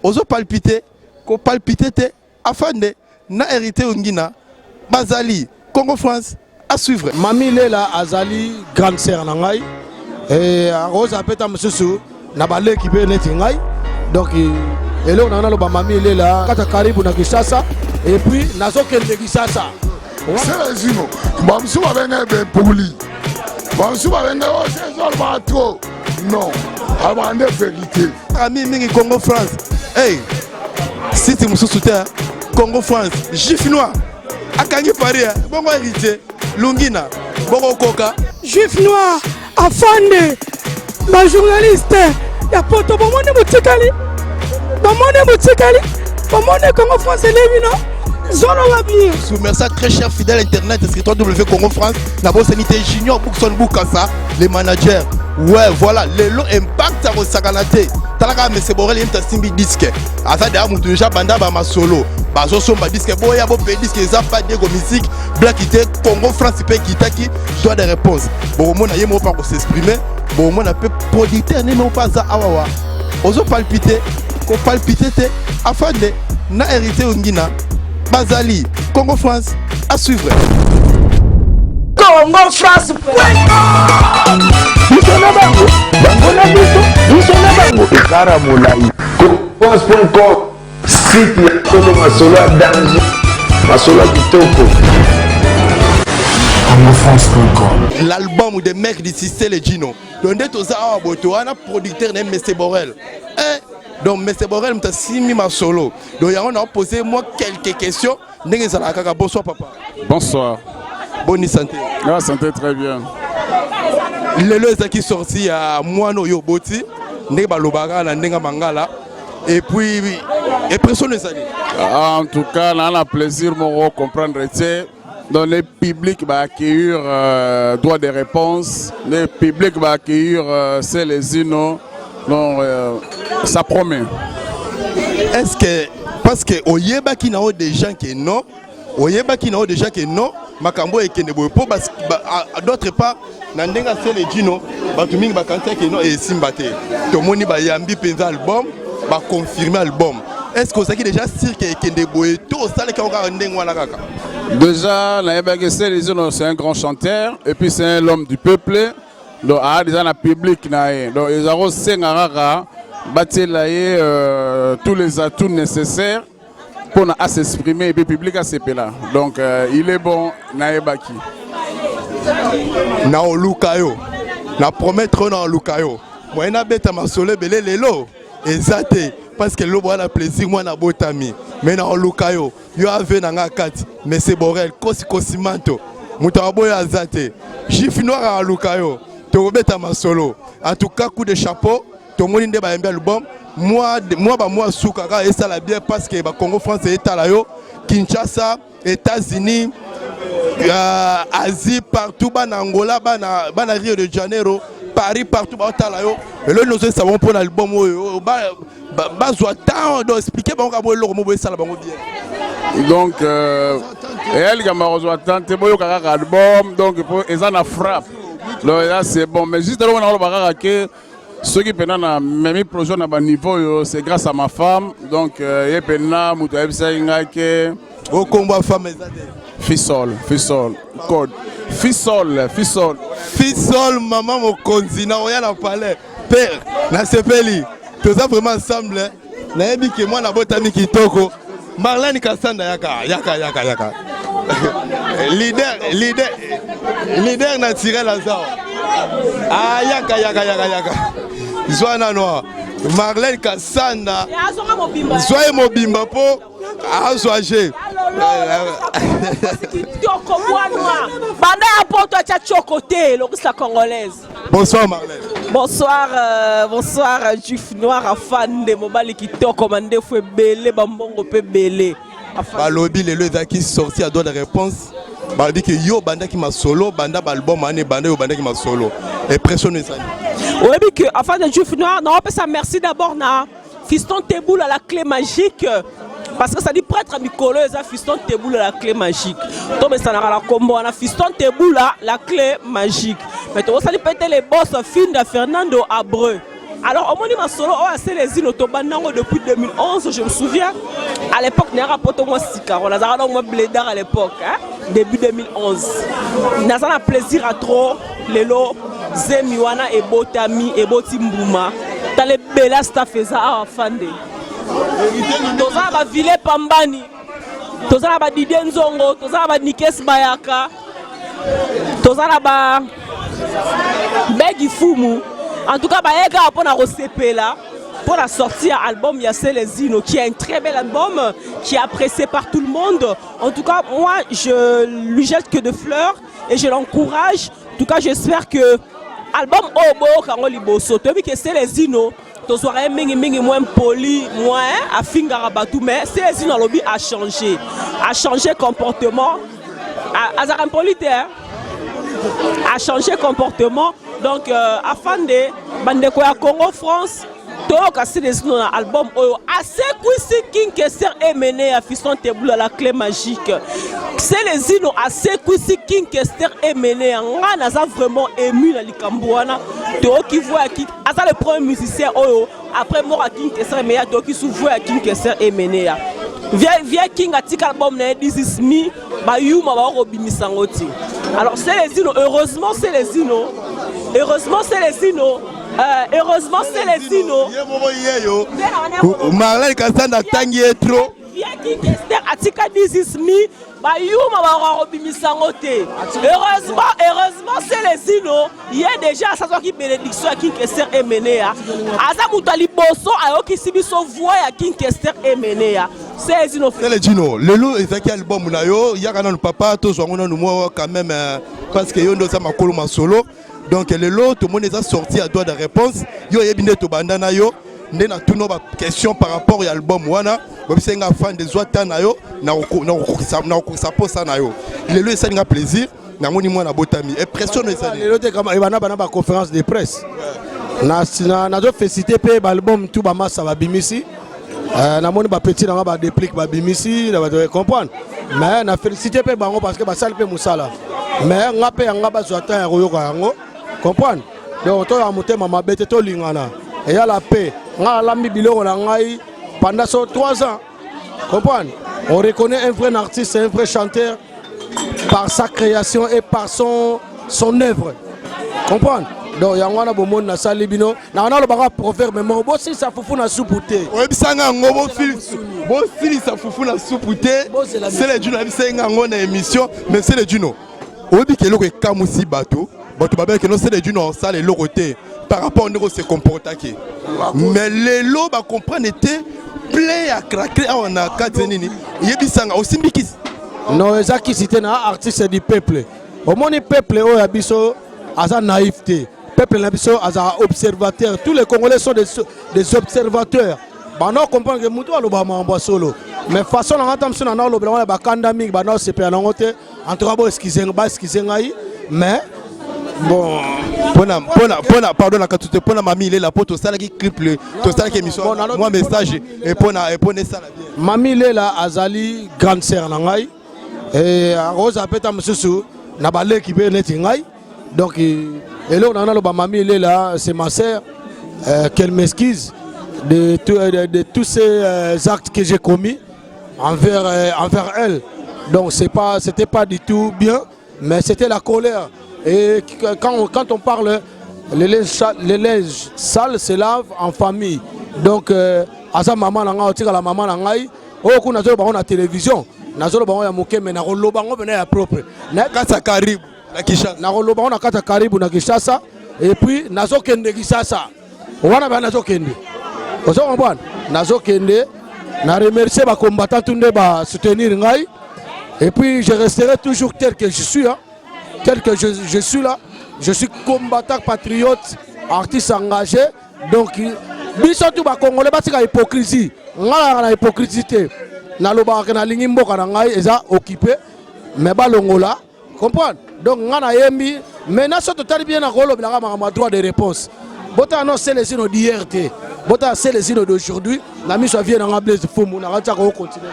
Ozo palpiter, ko palpiter te, afande na Heritier Ongina bazali Congo France à suivre. Mami Lela azali grande sœur na ngai et akozala mpe ta mosusu na baleki mpe neti ngai, donc eloko na ngai naloba, Mami Lela kata karibu na Kinshasa et puis nazokende Kinshasa. Selezino, bamosusu babenge bepuli, bamosusu babenge oyo Selezino alobaka trop. Non, alobaka nde vérité. Ami mingi Congo France, hey, site mosusu te, Congo France, Juif noir akangi Paris, bongo Héritier Lungina bokokoka. Juif noir afande, bajournaliste ya poto bomoni botikali, bomoni botikali, bomoni Congo France elebi no zoloba bien. Merci à très cher fidèle internet inscrit W Congo France na bosani te Junior Bookson Bukasa le manager. Ouais, voilà, lelo impact ya kosakana te. Talaka Monsieur Borel, ye moto asimbi disque, aza deya motu deja banda bamasolo bazosomba disque, boya bope disque, eza pa Diego Musique Black te. Congo France mpe ekitaki droit de réponse, bokomona ye moko mpa kosexprime, bokomona mpe producteur nde moko mpe aza awawa. Ozopalpite, kopalpite te, afande na Héritier Ongina bazali Congo France à suivre. Congo France. Biso na bango, bango na biso, biso na bango, ekara molai. France.com, site ya solo, masolo ya danger, masolo ya kitoko. CongoFrance.com. L'album de mec du Cissé Gino. Donc nde toza awa boye, towana producteur na ye Monsieur Borel. Eh, donc Monsieur Borel moto asimbi masolo. Donc yango na posé moi quelques questions ndenge ezalaka kaka. Bonsoir papa. Bonsoir. Bonne santé? La santé, très bien. Lelo ezalaki sorti ya mwana oyo oboti, ndenge balobaka na ndenge ya mangala, et puis impression ezali? En tout cas, on a plaisir moko comprendre te. Donc le public va accueillir droit de réponse, le public va accueillir Celezino. Donc ça promet. Est-ce que parce que oyebaki na yo déjà que non, oyebaki na yo déjà que non, makambo ekende boye, mpo d'autre part na ndenge asele Gino, bato mingi bakanisaki no esimba te, tomoni bayambi mpenza album, baconfirme album. Est ce que ozalaki déjà sûr ke ekende boye to osalaki yango kaka ndenge wana kaka? Déjà, nayebaki Celezino, c'est un grand chanteur et puis c'est un homme du peuple. Donc aa déjà na public na ye. Donc eza kosenga kaka batiela ye tous les atouts nécessaires mpona à s'exprimer et puis public asepela. Donc il est bon, nayebaki. Na oluka yo, na promettre yo na oluka yo, moye nabeta masolo ebele lelo eza te, parce que lelo wana plaisir, mwana abotami, mais na oluka yo, yo ave na nga kati. Monsieur Borel kosi kosimanto, moto aboyo aza te. Juif noir aluka yo, tokobeta masolo. En tout cas, coup de chapeau. Tomoni nde bayembi album mwa mwa bamwa suka kaka esala bien, parce que bacongo France etala yo, Kinshasa, États-Unis, Asie, partout, bana Angola, bana Rio de Janeiro, Paris, partout baotala yo. Eloko nozoyesa bango mpona album oyo, bazwa temps, donc expliquer bango kaka bo eloko mo boyesala bango bien. Donc eya likambo ya kozwa temps te, boyoka kaka album. Donc po eza na frappe, donc eza, c'est bon. Mais juste eloko na koloba kaka ke soki mpena na memi projet na baniveau oyo, c'est grâce à ma femme. Donc ye mpena moto ayebisaki ngai ke Okombo ya femme eza te? Fisol, Fisol code, Fisol, Fisol. Fisol, mama mokonzi na oya na palais. Père, nasepeli, toza vraiment ensemble. Nayebi ke mwana abotami kitoko. Marlène Kasanda, yaka, yaka, yaka, yaka. Leader, leader, leader naturel aza. Ah, yaka, yaka, yaka, yaka, zwa nano Marlène Kasanda, zwa ye mobimba mpo azwa je. Kitoko bwanwa banda ya poto atya tioko te lokisa congolaise. Bonsoir Marlène. Bonsoir, bonsoir Juif noir afande, mobali kitoko, mandefu ebele, bambongo mpe ebele. Balobi lelo ezalaki sorti ya droit de réponse, balobi ke yo obandaki masolo banda baalbum wana ebanda, yo obandaki masolo, impression ezali? Oyebi ke afande Juif noir, naopesa merci d'abord na Fiston Teboul à la clé magique, parce que ça dit prêtre mikolo eza Fiston Teboul à la clé magique. Tomesanaka na kombo wana, Fiston Teboul à la clé magique. Mais tokosali pete les boss Finda Fernando Abreu. Alors omoni masolo oyo aselezino tobanda yango depuis 2011, je me souviens à l'époque nayaka poto mwa sikaro, nazalaka donc mwa bledard à l'époque, hein? Début 2011. Naza na plaisir à trop lelo zemi wana ebotami, eboti mbuma. Tala ebele staff eza awa fande. Toza na bavile pambani, toza na badidie nzongo, toza na banikes bayaka, toza na ba begi fumu. En tout cas baye kaka mpona kosepela pour la sortie à album ya Celezino, qui est un très bel album qui est apprécié par tout le monde. En tout cas, moi je lui jette que de fleurs et je l'encourage. En tout cas, j'espère que album oyo boyoka yango liboso. Toyebi ke Celezino tozwaka ye mingimingi moins poli, moins afingaka bato, mais Celezino alobi a changé, a changé comportement, azalaka impoli te, a changé comportement. Donc afande bandeko ya Congo France, toyoka Celezino na album oyo asekwisi King Kester Emene ya Fiston Tebula la clé magique. Celezino asekwisi King Kester Emene ya nga, naza vraiment ému na likambo wana. Toyoki voix ya King, aza le premier musicien oyo après mort ya King Kester Emene, toyoki su voix ya King Kester Emene ya vieux King atika album na ye This Is Me, bayuma bakobimisa yango ti. Alors Celezino, heureusement Celezino, heureusement Celezino, heureusement Celezino. Ye moko yeyo Marlene Kasanda atangi ye trop. Vieux King Kester atika This Is Me, bayuma bakobimisa yango te. Heureusement, heureusement Celezino ye déjà asazwaki bénédiction ya King Kester Emeneya, aza moto ya liboso ayokisi biso voix ya King Kester Emeneya. Celezino. Celezino, lelo ezalaki album na yo, yaka nanu papa, tozwa yango nanu mwa quand même, parce que yo nde oza makolo masolo. Donc lelo tomoni eza sorti ya droit de réponse. Yo oyebi nde tobanda na yo nde natuna baquestion par rapport ya album wana, bobisa nga fan de zwa ta na yo na kokokisa posa na yo. Lelo esali nga plaisir, namoni mwana botami, impression no esali. Lelo te, ebanda bana baconférence de presse, nazofélicité mpe baalbum tu bamasa babimisi. Namoni bapeti nanga badéplique babimisi na bato comprendre, mais na félicité mpe bango parce que basali mpe mosala. Mais nga mpe yanga bazwa temps ya koyoka yango, comprendre. Donc toyaka motema mabe te, tolingana, eyala mpe nga alambi biloko na ngai pendant so 3 ans, comprendre. On reconnaît un vrai artiste, un vrai chanteur par sa création et par son œuvre, comprendre. Donc yango wana bomoni nasali bino na nalobaka proverbe moko: bosilisa fufu na supu te. Oyebisanga yango, bosilisa fufu na supu te. Celezino, ayebisanga yango na émission. Mais Celezino, oyebi ke eloko ekamwisi bato, bato babelaki no Celezino osala eloko te par rapport ndenge ose comportaki, mais lelo bacomprendre te plein ya craquer awa na kati nini. Yebisanga, osimbi kisi? Non, eza kisi te, na artiste du peuple. Omoni peuple oyo ya biso aza naïf te, peuple na biso aza observateur. Tous les Congolais sont des observateurs. Bana comprendre ke motu alobaka makambo ya solo, mais façon na nga ta mosu na na olobela wana bakanda mingi, bana osepela nango te. En tout cas boexcuse, baexcuse ngai, mais bon. Mpona mpona mpona, pardon na kati te, mpona mami Ilela, mpo tosalaki clip, tosalaki émission, mwa message epona esala bien. Mami Lela azali grande sœur na ngai, akozala mpe ta mosusu na baleki mpe neti ngai. Donc eloko na ngai naloba, mami Lela c'est ma sœur, qu'elle m'excuse de tous ces actes que j'ai commis envers elle. Donc c'est pas c'était pas du tout bien, mais c'était la colère. Et quand on parle, les linges sales se lavent en famille. Donc aza mama na ngai, otikala mama na ngai. Oyo kuna nazoloba bango na télévision, nazoloba bango ya moke, mais nakoloba bango mpena ya propre. Kati ya Karibu na Kinshasa. Nakoloba bango na kati ya Karibu na Kinshasa. Et puis nazokende Kinshasa wana baya, nazokende, ozo comprendre, nazokende na remercier bacombattant tu nde basoutenir ngai. Et puis je resterai toujours tel que je suis, hein. Tel que je suis là, je suis combattant, patriote, artiste engagé. Donc biso tu bacongolais batika hypocrisie. Ngai nalaka na hypocrisie te, nalobaka ke nalingi mboka na ngai eza occupé, mais balongola, comprendre. Donc ngai nayembi. Maintenant so totali bien, nakolobelaka makambo ya droit de réponse. Botala no Celezino d'hier te, botala Celezino d'aujourd'hui na miso ya vieux nanga Blaise Fumu, nakatiaka kocontinue.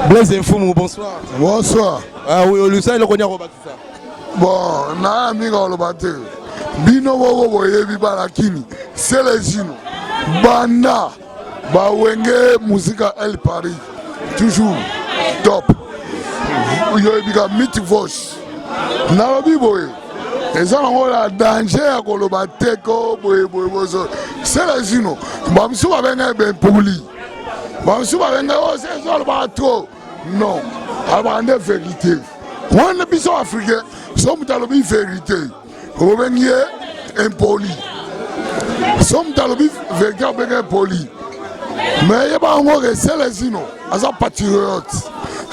Blaise Mfumu, bonsoir. Bonsoir. Ah oui, olusa eloko nini akobakisa? Bon, naya mingi koloba te. Bino moko boyebi bana kini Celezino banda ba Wenge Musica El Paris toujours top. Yoyebi ka Miti Voice. Nalobi boye eza nango na danger ya koloba te ko boye boye bozo Celezino bamosusu babenga ye bempoli bamosusu babenga ye oyo Celezino alobaka trop non alobaka nde verité wana biso africain so moto alobi verité obengi ye impoli so moto alobi verité obengi impoli mais yeba yango ke Celezino aza patriote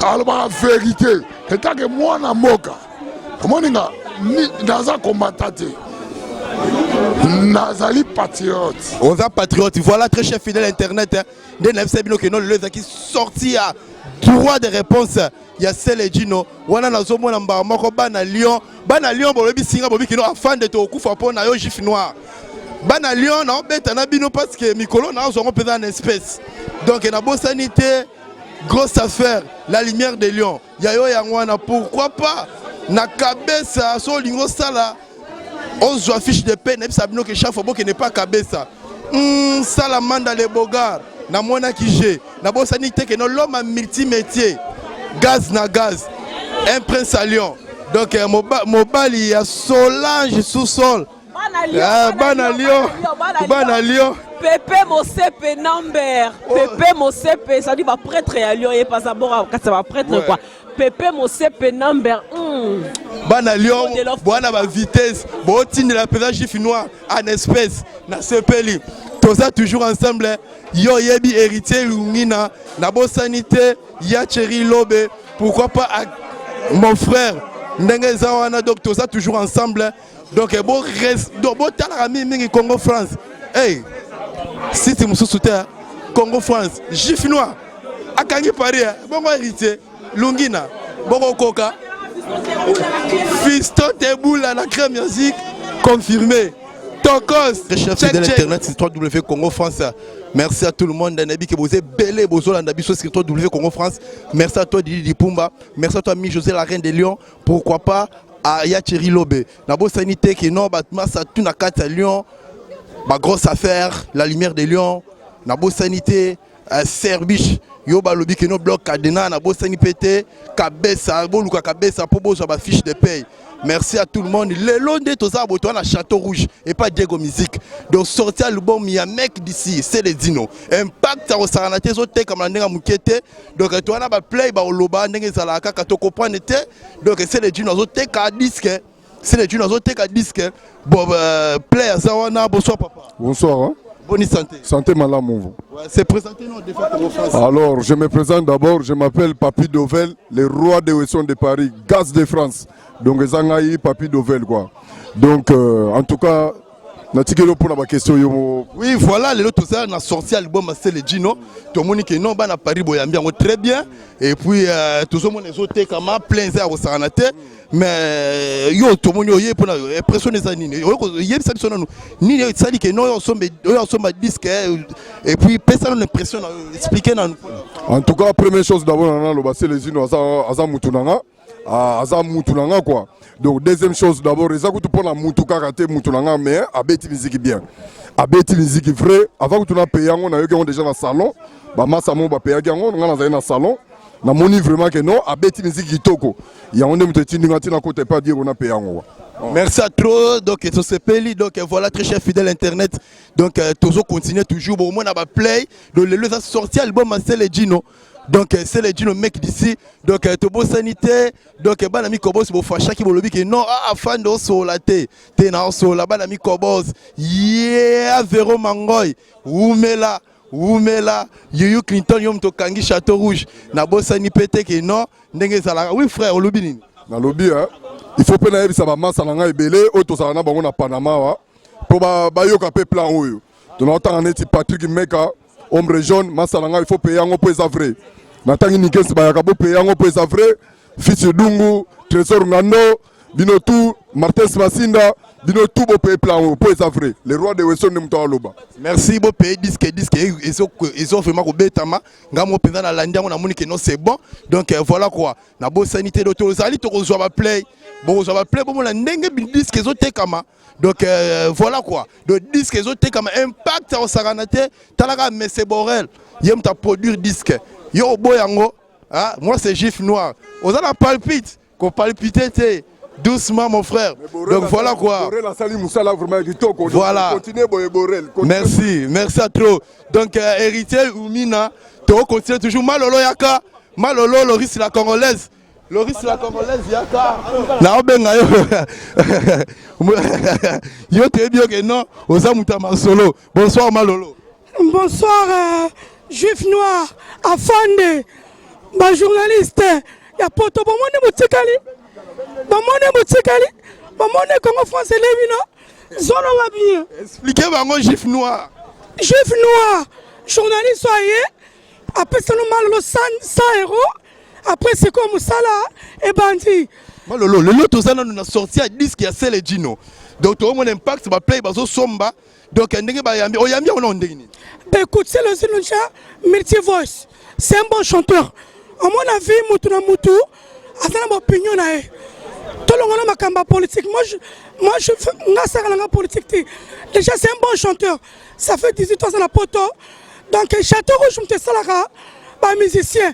alobaka verité etake mwana mboka omoni nga naza combattant te nazali patriote. Oza patriote, voilà, très cher fidèle internet, hein. Nde nayebisa bino ke no lelo ezalaki sorti ya droit de réponse ya Celezino wana. Nazomona mbala moko bana Lyon, bana Lyon bolobi singa bobi kino afande tokokufa mpo na yo juif noir. Bana Lyon, naobeta na bino parce que mikolo nazwango mpenza na espèce. Donc nabosani te grosse affaire, la lumière de Lyon ya yo yango wana. Pourquoi pas na kabesa so olingi osala ozwa fiche de paie, nayebisa bino ke chaque fois bokende pa kabesa. Sala manda le bogar namonaki g nabosani te ke noloma multimétier gaz na gaz, un prince à Lyon. Donc mobali ya Solange sous-sol. Ah, bana Lyon, bana Lyon. Pepe Mosepe Namber, oh. Pepe Mosepe, ça dit ba prêtre ya Lyon et pas d'abord kati ba prêtre quoi. Pepe Mosepe Namber. Bana Lyon bwana ba vitesse botindela mpenza juif noir en espèce. Nasepeli, toza toujours ensemble. Yo oyebi héritier Lungina, nabosani te ya Thierry Lobe, pourquoi pas mon frère ndenge eza wana. Donc toza toujours ensemble. Donc donc botalaka mingimingi Congo France. Hey, site mosusu te, Congo France. Juif noir akangi Paris, bongo héritier Lungina bokokoka Fiston Teboula na Crème Music confirmé. Tokos. Chers fidèles internet sur 3W Congo France. Merci à tout le monde. Nabi que vous êtes belé bozolanda biso sur 3W Congo France. Merci à toi Didi Pumba. Merci à toi Mi José la reine de Lyon. Pourquoi pas à Ya Thierry Lobe. Nabosani te que non massa tout na kati Lyon. Ba grosse affaire, la lumière de Lyon. Nabosani te Serbiche yo balobi ke no bloc cadenas. Nabosani mpe te kabesa, boluka kabesa mpo bozwa bafiche de paye. Merci à tout le monde. Lelo nde toza boto na Château Rouge et pas Diego Musique. Donc sorti album ya mec d'ici, c'est les dino impact ya kosakana te, ezotekama na ndenge ya moke te. Donc towana baplay baoloba ndenge ezalaka kaka tocomprendre te. Donc c'est les dino azoteka disque, c'est les dino azoteka disque. Bon, play aza wana. Bonsoir papa. Bonsoir. Hein? Bonne santé. Santé malamu. Ouais, c'est présenté non défense Congo France. Alors, je me présente d'abord, je m'appelle Papi Dovel, le roi des Wessons de Paris, gaz de France. Donc, eza ngai Papi Dovel quoi. Donc, en tout cas, natikeli yo mpona baquestion yo. Oui, voilà, lelo toza na sorti album ya Celezino. Tomoni ke non bana Paris boyambi yango très bien et puis tozomona ezotekama plein, eza ya kosakana te. Mais yo tomoni oye mpona impression eza nini? Oyebisa biso nanu nini esali ke non oyo osomba disque et puis pesa nanu impression na yo, explique nanu. En tout cas, première chose d'abord, naloba Celezino aza, aza mutu na nga. Ah, aza mutu na nga quoi. Donc deuxième chose d'abord, eza kutu mpona mutu kaka te, mutu na nga, mais abeti musique bien, abeti musique vrai. Avant kutu napaye yango, nayoki yango déjà na salon, bamasa mo bapeyaki yango, nga nazali na salon, namoni vraiment ke non abeti musique kitoko. Yango nde moto etindi nga ntina kota epa Diego napaye yango quoi. Merci à trop. Donc tosepeli. Donc voilà, très cher fidèle internet, donc tozo continuer toujours bomona baplay. Donc lelo eza sorti album ya Celezino. Donc Celezino mec d'ici. Donc tobosani te. Donc bana mikobos bofashaki, bolobi ke non, ah, afande osola te te na osola. Bana mikobos ye Vero Mangoy umela umela Yuyu Clinton yo moto okangi Château Rouge. Nabosani mpe te ke non ndenge ezalaka. Oui frère, olobi nini? Nalobi il faut mpe nayebisa bamasa na ngai ebele oyo tozala na bango na Panama wa mpo bayoka mpe plan oyo tonaotanga neti Patrick Meka ombre jaune, masa na ngai, il faut paye yango mpo eza vrai. Natangi Nikesi bayaka, bopaye yango mpo eza vrai. Fils Dungu, Trésor Ngando, bino tout, Martins Masinda, bino tout bopaye plan oyo mpo eza vrai. Le roi de Weson nde moto aloba. Merci. Bopaye disque, disque ezo vraiment kobetama. Ngai mo mpenza nalandi yango, namoni ke non, c'est bon. Donc voilà quoi, nabosani te. Do tozali tokozwa baplay, bokozwa baplay, bomona ndenge disque ezotekama. Donc voilà quoi. Donc disque ezotekama, impact akosakana te. Talaka Mese Borel, ye moto aproduire disque. Yo oboya yango. Ah, moi c'est Gif Noir. Oza na palpite, kopalpite te, doucement mon frère. Donc voilà quoi. Borel asali mosala vraiment kitoko. Voilà. Continue boye, Borel. Merci, merci à trop. Donc Héritier Oumina, to continue toujours. Malolo yaka, Malolo Loris la congolaise. Loris la congolaise yaka. Na obenga yo. Yo toyebi yo ke non, oza mutu ya masolo. Bonsoir Malolo. Bonsoir Juif Noir, afande, bajournaliste ya poto. Bomoni botikali, bomoni botikali, bomoni Congo France elebi no zoloba bien. Expliquez bango, Juif Noir. Juif Noir, journaliste oyo aye apesano Malolo 100 €. Après sikoyo mosala ebandi. Malolo, lelo toza nanu na sortie ya disque ya Sele Gino. Donc toomona impact, baplay bazosomba. Donc ndenge bayambi, oyambi yango nao ndenge nini? Ben écoute, c'est le Zinuncha multi voice. C'est un bon chanteur. À mon avis, mutu na mutu, aza na opinion na ye. Tolongola makambo ya politique. Moi, je nga saka na nga politique te. Déjà, c'est un bon chanteur. Ça fait 18 ans na poto. Donc Château Rouge mutu esalaka ba musicien.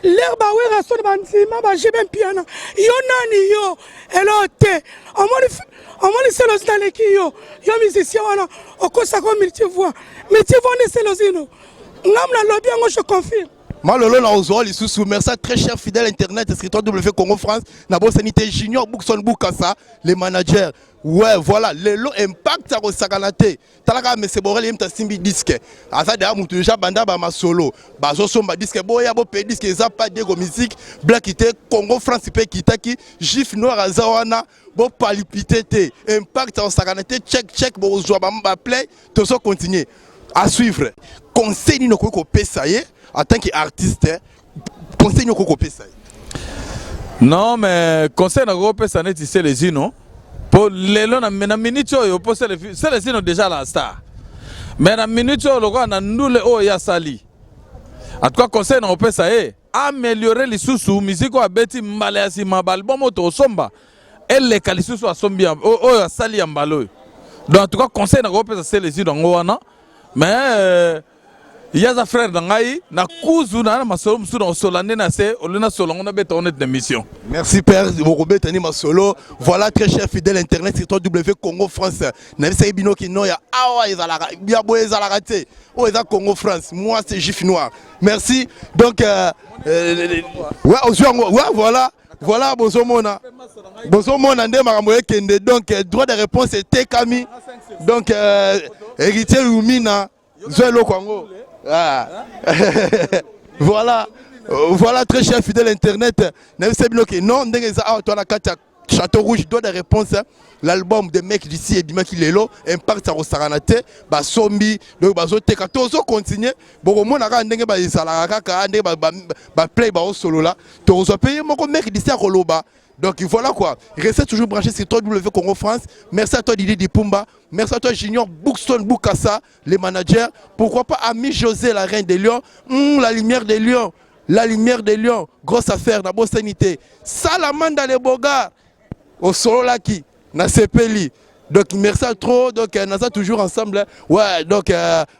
L'air ba wera so bandima ba JB Mpiana. Yo nani yo? Elo te. Omoni Selozino aleki yo. Yo musicien wana okosaka multi voix. Multi voix nde Selozino. Ngam nalobi yango, je confirme. Malolo, na ozwa lisusu. Merci à très cher fidèle internet sur W Congo France. Na bosani te Junior Bookson Bukasa, les managers. Ouais, voilà, lelo impact akosakana te. Talaka Mese Borel, ye moto asimbi disque. Aza deya motu déjà banda bamasolo, bazosomba disque. Boya bope disque, eza pa Diego Musique Black te. Congo France mpe ekitaki. Gif Noir aza wana, bopalpite te, impact akosakana te. Check check, bokozwa baplay. Tozo continuer à suivre. Conseil nini okoki kopesa ye en tant que artiste? Conseil nini okoki kopesa ye? Non, mais conseil nakokopesa neti Selezino, mpo lelo na minute oyo, mpo Selezino déjà la star, mais na minute oyo lokola na ndule oyo ye asali, en tout cas conseil nakopesa ye, améliorer lisusu musique oyo abeti mbala ya nsima. Baalbum oyo tokosomba eleka lisusu asombi oyo asali ya mbala oyo. Donc en tout cas conseil nakopesa Selezino yango wana. Mais ye aza frère na ngai na kuzu na masolo mosusu na kosola nde na se olie nasola ngo, nabeta ngo neti na émission. Merci père, bokobetani masolo. Voilà, très cher fidèle internet sur W Congo France. Nayebisaki bino kino ya awa ezalaka ya boye ezalaka te. Oyo eza Congo France. Moi c'est Gif Noir. Merci. Donc ouais, ozwi yango. Ouais, voilà. Voilà, bozomona. Bozomona nde makambo ekende. Donc droit de réponse etekami. Donc Héritier Lumina, zwa eloko yango. Ah. Voilà. Voilà, très cher fidèle internet, nayebisa bino ke non, ndenge eza awa, toa na kati ya Château Rouge, droit de réponse, l'album de mec d'ici ebimaki lelo, impact akosakana te. Basombi, donc bazoteka. Tozocontinue, bokomona kaka ndenge baezalaka, kaka ndenge baplay baosolola. Tokozwa mpe ye moko mec d'ici akoloba. Donc voilà quoi, restez toujours branchés sur 3W Congo France. Merci à toi Didi Dipumba, merci à toi Junior Bookstone Boukassa, les managers. Pourquoi pas Ami José, la reine des lions, la lumière des lions, la lumière des lions, grosse affaire, na sanité. Salamanda les bogards, au Sololaki, na Sepeli. Donc merci à trop, donc naza toujours ensemble. Ouais, donc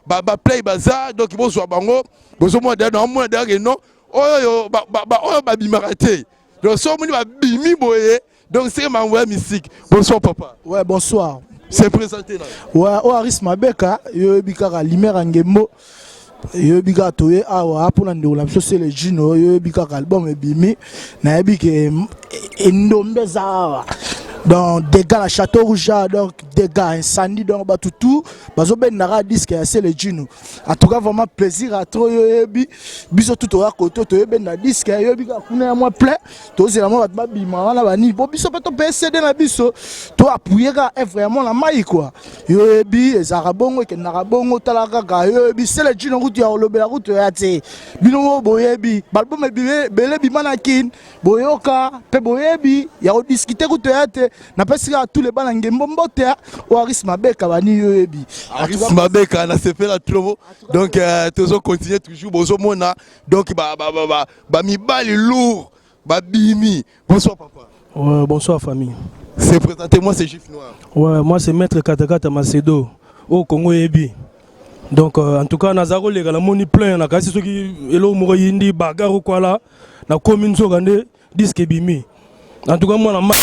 ba, ba play baza, donc bonsoir bango, bonsoir moi d'ailleurs, moi d'ailleurs non, oyo ba ba ba oyo babimaka te. Donc so omoni babimi boye, donc c'est makambo ya mystique. Bonsoir papa. Ouais, bonsoir. C'est présenté là. Ouais, o Aris Mabeka, yoyebi kaka Lumière Ngembo. Yoyebi kaka toye awa mpona ndeko na biso Sele Jino. Yoyebi kaka album ebimi, nayebi ke endombe eza awa. Donc dégâts na Château Rouge, donc dégâts, incendie. Donc bato tout bazobendaka disque ya Sele Jino. En tout cas vraiment plaisir à trop. Yoyebi biso tout toya koto toyebenda disque. Yoyebi kaka kuna ya mwa plein, tozela mwa bato babima wana banini po biso mpe tope CD na biso to appuyer kaka œuvre ya mwana mai quoi. Yoyebi ezalaka bongo, ekendaka bongo. Tala kaka, yoyebi Sele Jino kutu ya kolobela kutu ya te. Bino moko boyebi baalbum ebele bima na Kine, boyoka mpe boyebi ya kodiscuter kutu ya te. Napesi kaka tous les bana Ngembo mbote. Oyo Aris Mabeka bani, yoyebi. Aris Mabeka, nasepela trop. Donc tozo continuer toujours, bozomona donc bamibali lourd babimi. Bonsoir papa. Ouais, bonsoir famille. Se présenter, moi c'est Juif Noir. Ouais, moi c'est Maître Katakata Macedo au Congo Ebi. Donc euh, en tout cas naza koleka namoni plein na kasi soki eloko moko eyindi bagarre okwala nakomi nzoka nde disque ebimi. En tout cas mwana ma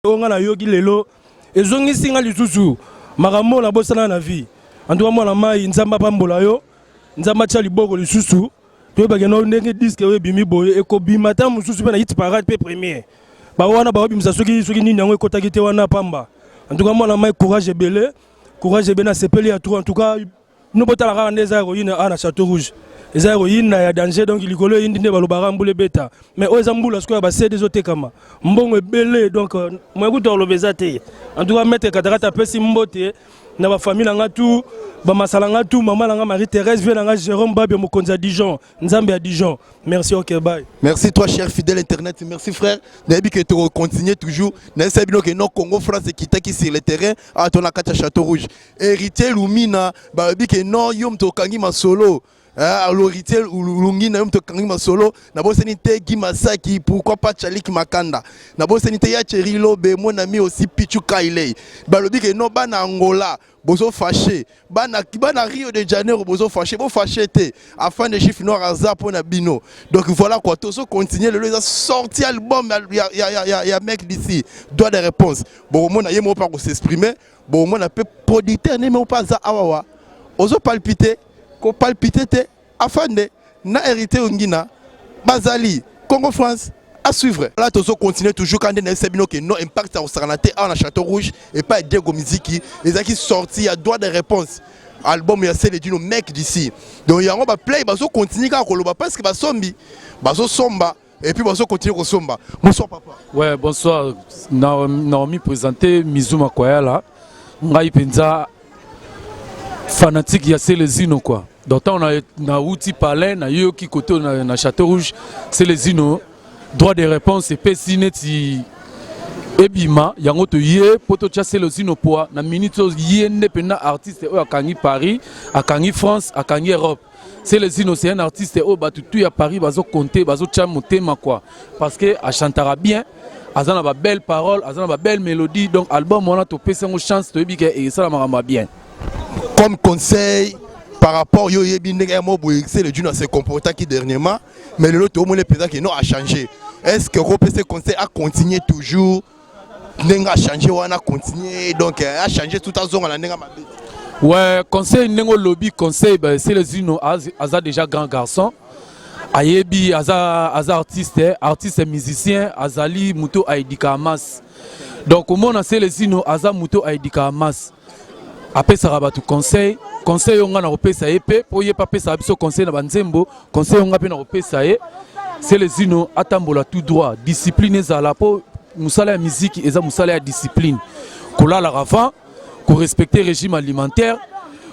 oyo nga nayoki lelo ezongisi nga lisusu makambo oyo nabosana na vie antuka mwana mai nzambe apambola yo nzambe atya liboko lisusu toyebake no ndenge diske oyo ebimi boye ekobima ata mosusu mpe na hit parade mpe premier bawana baobimisa soki soki nini yango ekotaki te wana pamba antuka mwana mai courage ebele courage ebele nasepeli ya trop en tout cas Bino botala kaka nde eza ya koyina awa na Chateau Rouge. Eza ya koyinda ya danger donc likolo eyindi nde balobaka mbula ebeta. Mais oyo eza mbula sikoyo ya ba CD ezotekama. Mbongo ebele donc euh, moyen kutu ya koloba eza te. En tout cas maître Katakata apesi mbote na ba famille na nga tout, ba masala nga tout, maman na nga Marie Thérèse, vieux na nga Jérôme Babia mokonzi ya Dijon, Nzambe ya Dijon. Merci ok bye. Merci toi cher fidèle internet, merci frère. Nayebi que tu continuer toujours. Nayebi bino que non Congo France ekitaki sur le terrain à ton kati ya Château Rouge. Héritier Lumina balobi ke non yo moto okangi masolo ah, l'héritier Lungina yo moto okangi masolo nabosani te Guy Masaki pourquoi pas Chalik Makanda nabosani te ya Thierry Lobe mon ami aussi Pichu Kailey balobi ke non bana Angola bozo fâché bana bana Rio de Janeiro bozo fâché bo fâché te afin de chiffre noir aza pona bino donc voilà quoi tozo continuer lelo eza sorti album ya ya ya ya, ya mec d'ici droit de réponse bokomona ye moko pa ko s'exprimer Bomona pe producteur ne moko pe aza awawa ozo palpite ko palpite te afande na héritier ongina bazali Congo France à suivre. Là tozo continuer toujours quand na bino que non impact ya kosakana te awa na Château Rouge et pas Diego Miziki ezalaki sorti ya droit de réponse album ya Sele Dino mec d'ici donc yango ba play bazo continuer kaka koloba parce que basombi bazo somba Et puis bazo continuer kosomba. Bonsoir papa. Ouais, bonsoir. Naomi présenter Mizuma Kwayala. Ngai penza fanatique ya Celezino quoi. Donc tant na na outi palais na yoki côté na, na Château Rouge Celezino droit de réponse epesi neti ebima yango toye mpo totya Celezino poa na minute oyo ye nde mpenza artiste oyo akangi Paris akangi France akangi Europe Celezino c'est un artiste oyo bato tout ya Paris bazo compter bazo tia motema quoi parce que a chantera bien aza na ba belles paroles aza na ba belles mélodies donc album wana topesi yango chance toyebi ke esala makambo ya bien comme conseil par rapport yo oyebi ndenge ya moko boye Celezino se comportaki dernièrement mais lelo toomoni mpenza ke non a changé est ce que okopesa conseil a continuer toujours ndenge a changer wana continuer donc euh, a changer tout azonga na ndenge mabe ouais conseil ndenge olobi conseil ba Celezino aza déjà grand garçon ayebi aza aza artiste artiste musicien azali moto aedikaka masse donc omona Celezino aza moto aedikaka masse apesaka bato conseil conseil oyo ngai nakopesa ye mpe mpo ye mpe apesaka biso conseil na banzembo conseil oyo ngai mpe nakopesa ye Celezino atambola tout droit discipline ezala mpo mosala ya miziki eza mosala ya discipline kolalaka avant korespecte régime alimentaire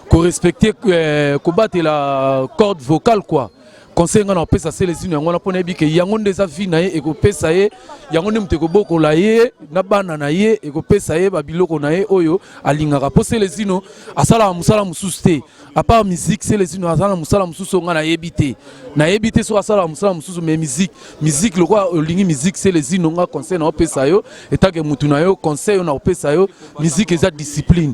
korespecte euh, kobatela corde vocale quoi conseil ngai nakopesa Celezino yango wana mpo nayebi ke yango nde eza vie na ye ekopesa ye yango nde moto ekobokola ye na bana na ye ekopesa ye babiloko na ye oyo alingaka mpo Celezino asalaka mosala mosusu te à part musique Celezino aza na mosala mosusu oyo ngai nayebi te nayebi te soki asalaka mosala mosusu mais musique musique lokola olingi musique Celezino nga conseil naopesa yo etake motu na yo conseil oyo nakopesa yo musique eza discipline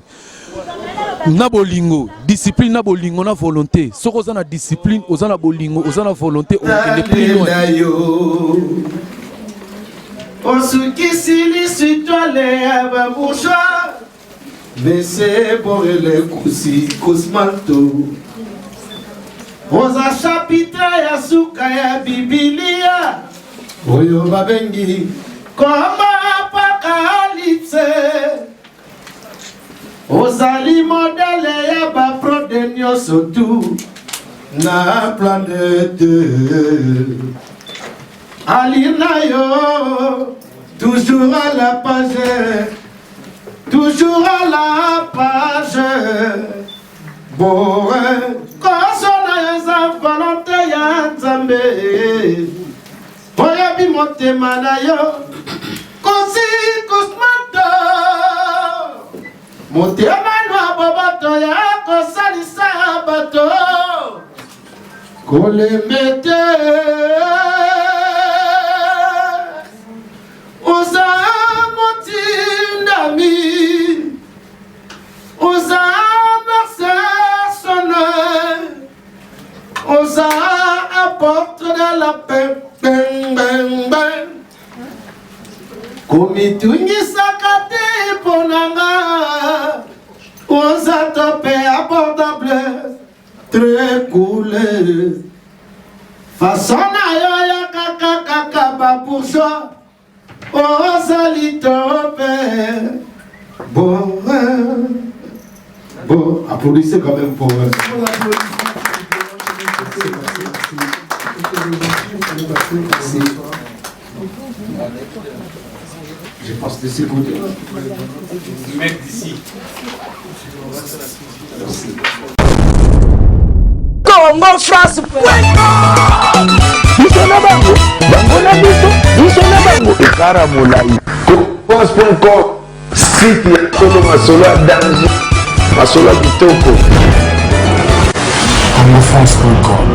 na bolingo discipline na bolingo na volonté soki oza na discipline oza na bolingo oza na volonté okende plus loin osukisi lisitwale ya babourgeois bese borele kusi kosmalto oza chapitre ya suka ya bibilia oyo babengi koma apokalipse Ozali modele ya ba prode nyonso tu na planète. Ali na yo toujours à la page, toujours à la page. Bore koso na yo eza volonté ya Nzambe. Oyebi motema na yo kosi kosmata. Motema lwa boboto ya kosalisa bato kolembe te. Oza motindami, oza personne, oza apôtre de la paix. Bang, bang, bang. Komitungisaka te mpo na nga, oza tope abordable, très cool. Façon na yo ya kaka kaka ba bourgeois, ozali tope. Bon, bon, applaudissez quand même pour eux. Merci. Je passe de ce côté. Mec d'ici. Congo France. Biso na bango, bango na biso, biso na bango ekara molai. France.com site ya solo masolo ya danger, masolo ya kitoko. CongoFrance.com.